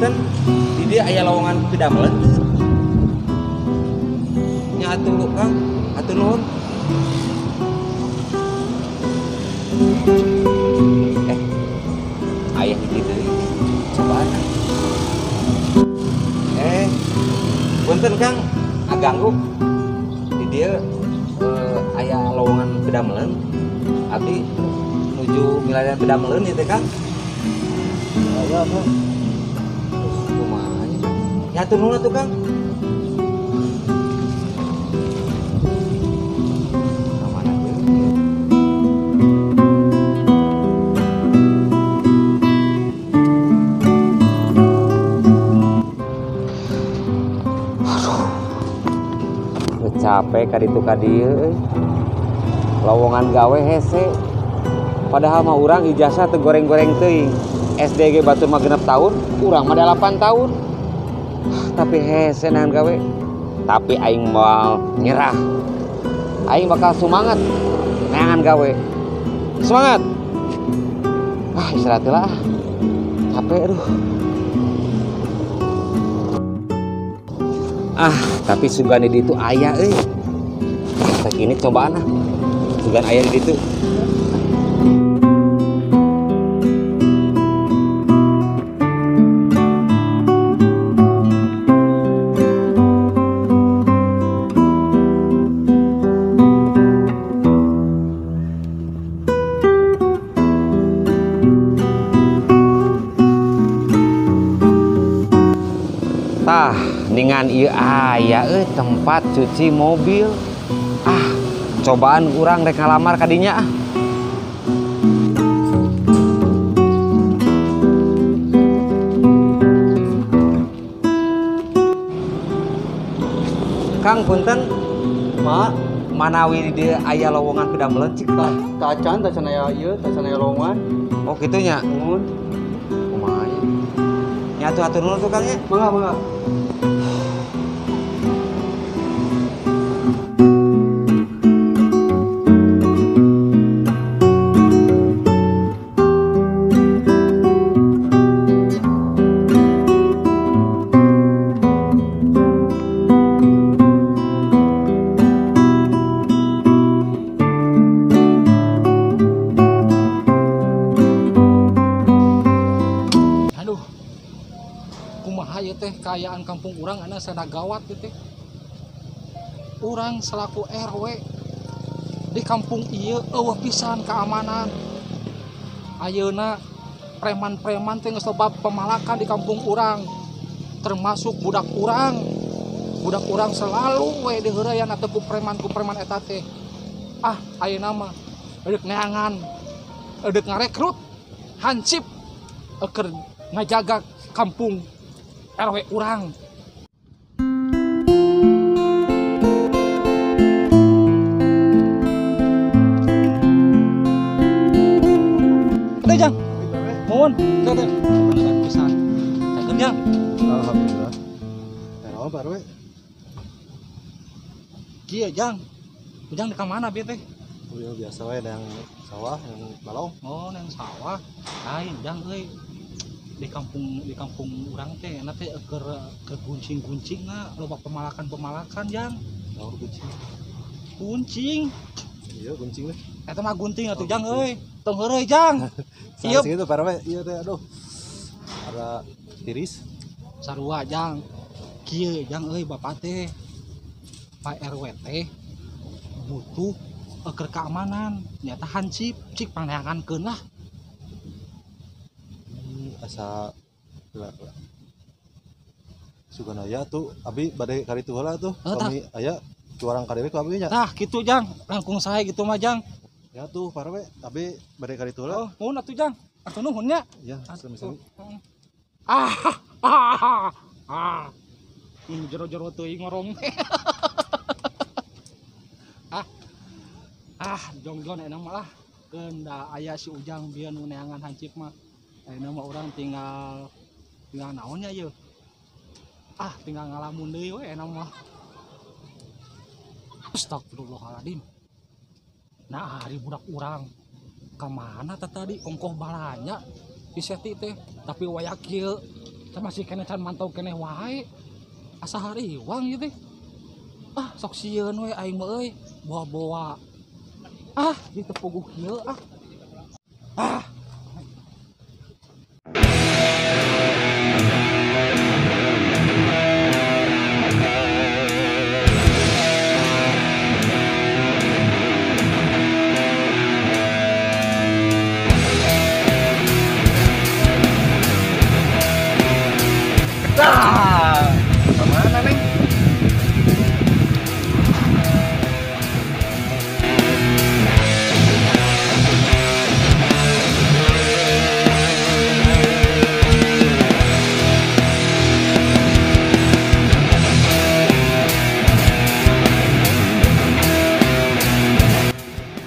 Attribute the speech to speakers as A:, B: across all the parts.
A: Punten, di dieu aya lowongan pidamelan teu? Nya atuh Kang, hatur nuhun. Eh, aya hiji deui. Cobaan. Eh, punten Kang, aganggu. Di dieu aya lowongan pidamelan. Abdi nuju milarian pidamelan ieu teh Kang.
B: Aya apa?
A: Kumaha nya? Nya hatur nuhun atuh Kang. Ka mana deui? Aduh, capek kaditu ka dieu euy. Lowongan gawe hese. Padahal mah urang ijazah teu goreng-goreng teuing. SD ge batur mah 6 tahun, urang mah 8 tahun. Tapi hese nahan gawe. Tapi aing moal nyerah. Aing bakal semangat neangan gawe. Semangat. Ah, istirahat lah. Capek aduh. Ah, tapi sugan di ditu aya euy. Ah, tak ini cobaan ah. Sugan aya di ditu. Tah, ningan ieu aya euy tempat cuci mobil. Ah, cobaan urang rek ngalamar ka dinya ah. Kang punten,
B: Ma,
A: manawi di dieu aya lowongan pidamelan cik tah.
B: Tacan, tacan aya ieu, tacan aya lowongan.
A: Oh, kitu nya.
B: Nuhun.
A: Kumaha nya? Nya atuh hatur nuhun tuh Kang nya.
B: Mangga, mangga.
C: Aduh, kumaha ieu teh kaayaan kampung urang ana sada gawat ieu teh. Urang selaku RW di kampung ieu eueuh pisan keamanan. Ayeuna preman-preman teh geus loba pemalakan di kampung urang, termasuk budak urang. Budak urang selalu we diheureuyan atuh ku preman-ku preman eta teh. Ah, ayeuna mah eudeuk neangan, eudeuk ngarekrut hansip keur ngajaga kampung RW urang. Teh Jang, mohon, teh teh, beneran pisan. Cakep Jang.
B: Alhamdulillah. Naon Pak RW?
C: Kieu Jang, Ujang di mana bieu teh?
B: Oh, ya, biasa we yang sawah, yang balong.
C: Oh, nang sawah. Lain Jang euy. Di kampung urang teh enak teh keur keur guncing-guncing na loba pemalakan-pemalakan Jang.
B: Naon guncing?
C: Guncing.
B: Iya, guncing teh.
C: Eta mah gunting atuh
B: Oh,
C: Jang
B: gunting.
C: euy. Tong heureuy Jang. Iya.
B: Sanes kitu Pak RW, iya teh aduh. Ada tiris.
C: Sarua Jang. Kieu Jang euy bapak teh. Pak RW teh butuh keur keamanan, nyata hansip cik pangneangankeun lah.
B: Asa lah, lah. Sugan aya tuh, abi bade karitu heula tuh.
C: Heuh, tah.
B: Kami aya cuarang ka deui ku abi nya.
C: Tah kitu Jang, langkung sae gitu mah Jang.
B: Ya tuh Pak RW, abi bade karitu heula.
C: Oh, nuhun atuh Jang. Atuh nuhun nya.
B: Ya, sami-sami.
C: Ah, ah, ah. Ini jero-jero teuing ngorong. Ah. Ah, jongjon enak mah lah. Keun da aya si Ujang bieu nu neangan hansip mah. Ayeuna mah urang tinggal tinggal naonnya ieu. Ah, tinggal ngalamun deui we enak mah. Astagfirullahaladzim. Nah, ari budak urang ka mana teh tadi ongkoh balanya si Seti teh, tapi waya kieu Can masih keneh can mantau keneh wae. Asa hariwang ieu teh. Ah, sok sieun we aing mah euy, boa-boa. Ah, di teu puguh kieu ah. Ah.
D: Kemana, Neng?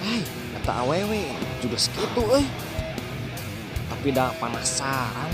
D: Hei, kata awewe juga segitu euy. Tapi dah penasaran,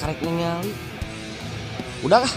D: karek ningali. Udah kah?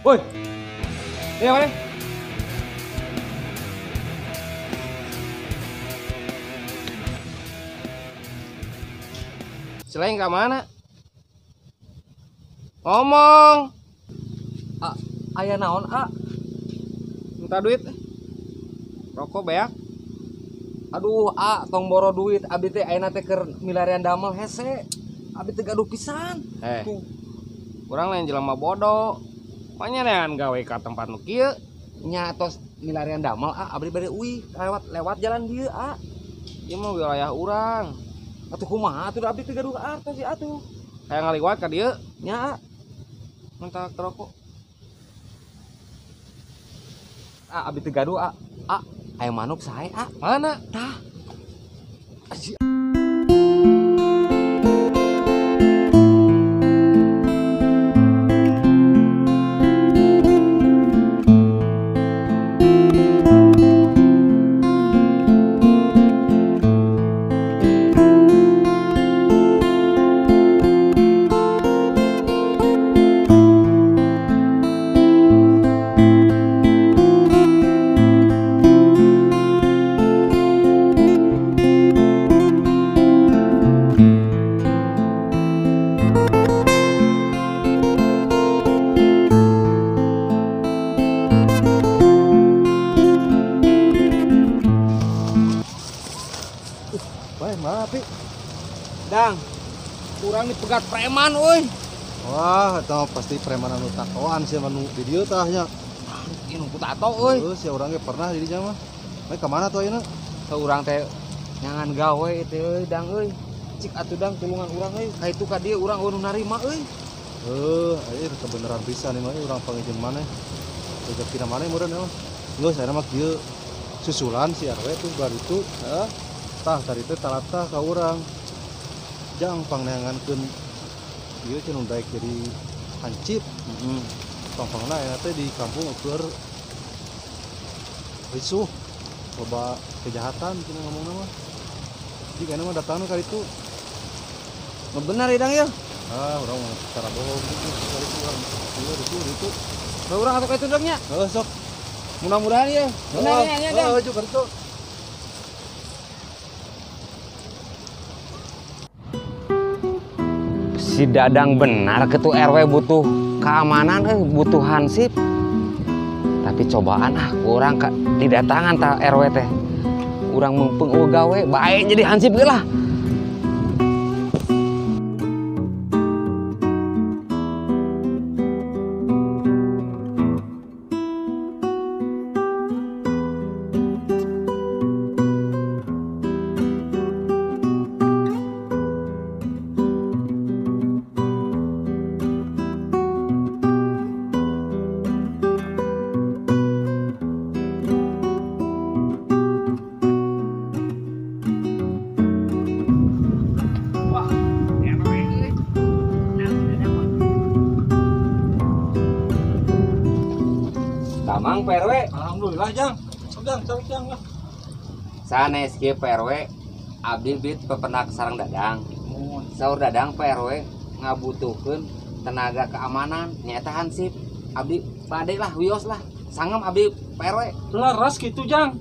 A: Woi. Iya, woi.
D: Selain ke mana? Ngomong.
A: A, aya naon, A?
D: Minta duit. Rokok beak.
A: Aduh, A, tong boro duit. Abi teh ayeuna teh keur milarian damel hese. Abi teh gaduh pisan.
D: Tuh. Urang lain jelema bodoh. Panyenean gawe ka tempat nu kieu.
A: Nya tos milarian damel, A, abdi bade uih lewat jalan dieu, A.
D: Ieu mah wilayah urang.
A: Atuh kumaha atuh abdi teh gaduh artos ieu atuh.
D: Hayang ngaliwat ka dieu.
A: Nya, A.
D: Minta rokok.
A: A, abdi teh gaduh, A. A, aya manuk sae, A.
D: Mana?
A: Tah. Dang,
D: kurang dipegat preman, euy.
B: Wah, eta pasti preman anu tatoan sih anu di dieu tah nya.
A: Ieu nu tato euy.
B: Heuh, si urang ge pernah di dinya mah. Bae ka mana tuh ayeuna?
A: Ka urang teh nyangan gawe teh euy, Dang euy. Cik atuh Dang tulungan urang euy. Ka itu ka dieu urang eueuh nu narima euy.
B: Heuh, ieu kebenaran pisan ieu mah urang pangijin maneh. Rezekina maneh meureun mah. Geus ayeuna mah kieu susulan si RW tuh baritu, heeh. Tah tadi teh talatah ka urang. Jang pangneangankeun ieu cenah daek jadi hancip. Heeh. Pangpangna aya teh di kampung ukur risuh loba kejahatan cenah ngomongna mah. Jadi kana mah datangna ka ditu.
A: Bener ya Dang ya?
B: Ah, urang mah secara bohong gitu ka ditu urang. Ieu risuh ditu.
A: Urang atuh ka itu Dang nya.
B: Heuh sok.
A: Mudah-mudahan ya. Bener nya Dang.
B: Heuh, ka ditu.
A: Si Dadang benar ketua RW butuh keamanan, butuh hansip. Tapi cobaan ah kurang didatangan ta RW teh. Urang mempeng eueuh gawe, bae jadi hansip ge lah.
C: Lah Jang, sok Jang, cari Jang lah.
A: Sanes kieu Pak RW, abdi bit pepenak sareng Dadang. Saur Dadang Pak RW ngabutuhkeun tenaga keamanan nyaeta hansip. Abdi bade lah wios lah. Sangem abdi Pak RW.
C: Leres kitu Jang.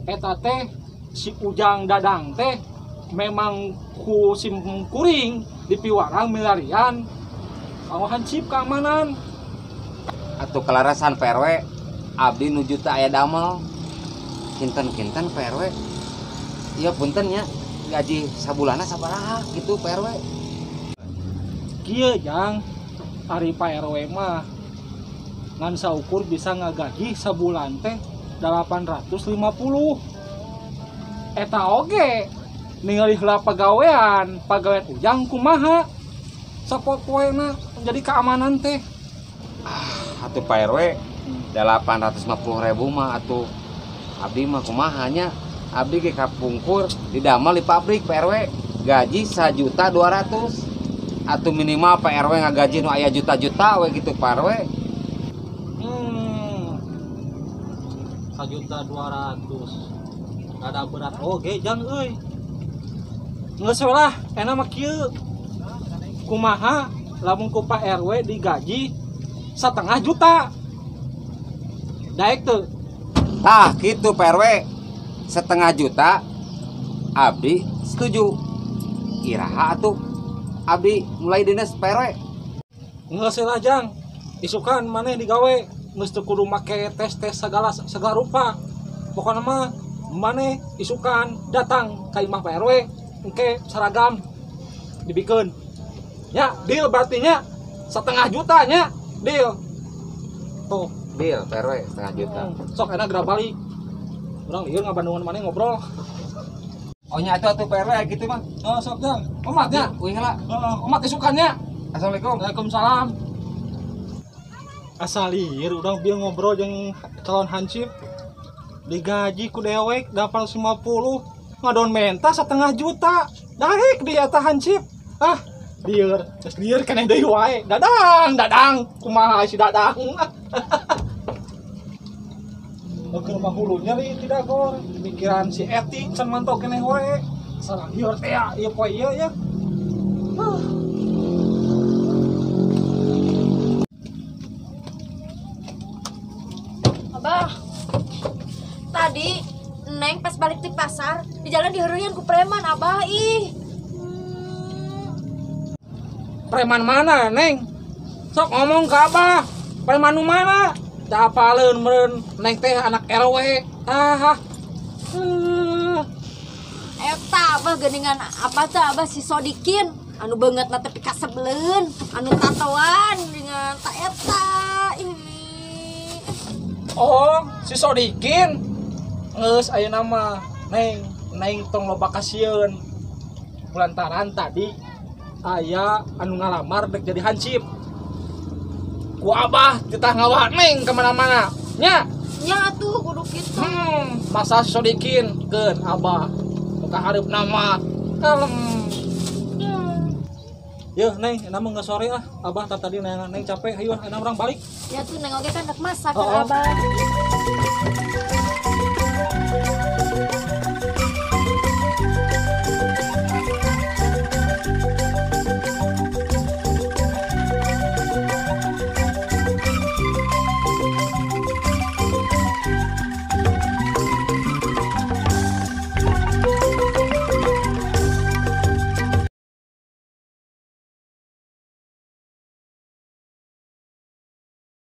C: Eta teh si Ujang Dadang teh memang ku sim kuring dipiwarang milarian kanggo hansip keamanan.
A: Atuh kelarasan Pak RW, abdi nuju teu aya damel. Kinten-kinten Pak RW. Iya punten nya, gaji sabulanna sabaraha gitu Pak RW.
C: Kieu Jang, ari Pak RW mah ngan saukur bisa ngagaji sabulan teh 850. Eta oge ningali heula pagawean, pagawean Ujang kumaha sapopoena jadi keamanan teh.
A: Atuh Pak RW 850.000 mah atuh abdi mah kumaha nya. Abdi ge kapungkur didamel di pabrik Pak RW gaji 1.200.000. Atuh minimal Pak RW ngagaji nu aya juta-juta we gitu Pak RW.
C: 1.200.000. Rada berat oge Jang euy. Geus we lah, enak mah kieu. Kumaha lamun ku Pak RW digaji 1,5 juta. Daek teu.
A: Tah kitu Pak RW. 1,5 juta abdi setuju. Iraha atuh abdi mulai dinas Pak RW.
C: Geus lah Jang. Isukan maneh digawe geus teu kudu make tes-tes segala segala rupa. Pokona mah maneh isukan datang ka imah Pak RW engke seragam dibikeun. Ya, deal berarti nya 1,5 juta nya, deal. Tuh,
A: deal Pak RW 1,5 juta.
C: Sok enak geura balik. Urang lieur ngabandungan maneh ngobrol.
A: Oh nya atuh atuh Pak RW gitu mah.
C: Oh, sok Jang. Omat nya.
A: Uih heula.
C: Heeh, omat isukan nya.
A: Assalamualaikum.
C: Waalaikumsalam. Asal lieur urang bieu ngobrol jeung calon hansip. Digaji ku dewek 850, ngadon menta 1,5 juta. Daek di eta hansip. Ah, lieur, geus lieur keneh deui wae. Dadang, Dadang, kumaha si Dadang. Keur mah hulu nyeri tidak gor, pikiran si Eti can mantau keneh wae. Salah lieur teh ya, ieu poe ieu ya.
E: Abah, tadi Neng pas balik di pasar, di jalan diheureuyan ku preman, Abah. Ih.
C: Preman mana, Neng? Sok ngomong ke Abah. Preman nu mana? Da apaleun meureun Neng teh anak RW. Ah.
E: Eta Abah geuningan apa teh Abah si Sodikin anu beungeutna teh pikasebleun, anu tatoan dengan ta eta. Ih.
C: Oh, si Sodikin. Geus ayeuna mah Neng, Neng tong loba kasieun. Lantaran tadi aya anu ngalamar dek jadi hansip. Ku Abah titah ngawa Neng kemana-mana. Nya,
E: nya atuh kudu kitu.
C: Masa si Sodikin keun Abah. Nu kahareup nama kalem. Yeuh Neng, enak mah geus sore ah. Abah tadi Neng, Neng capek, hayu ah enak urang balik.
E: Ya tuh Neng oge kan rek masak kan Abah.